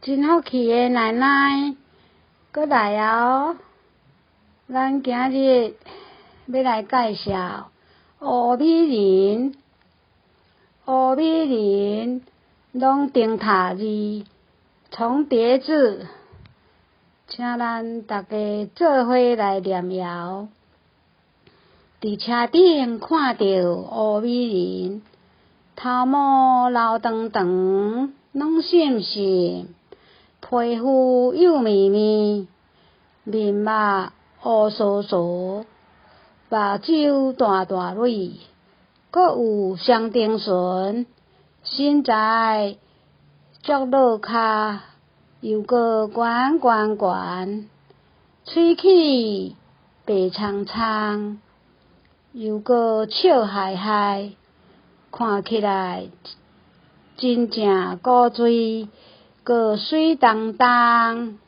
真福氣的奶奶，閣來啊！咱今日欲來介紹烏米仁，烏米仁攏重讀字，重疊字，請咱逐家做伙來念謠。佇車頂看著烏米仁，頭毛留長長，軟滲滲，皮膚幼綿綿，面目烏趖趖，目睭大大蕊，閣有雙重唇，身材足落跤，又閣懸懸懸，喙齒白蒼蒼，又閣笑嘻嘻，看起來真正古錐，閣媠當當。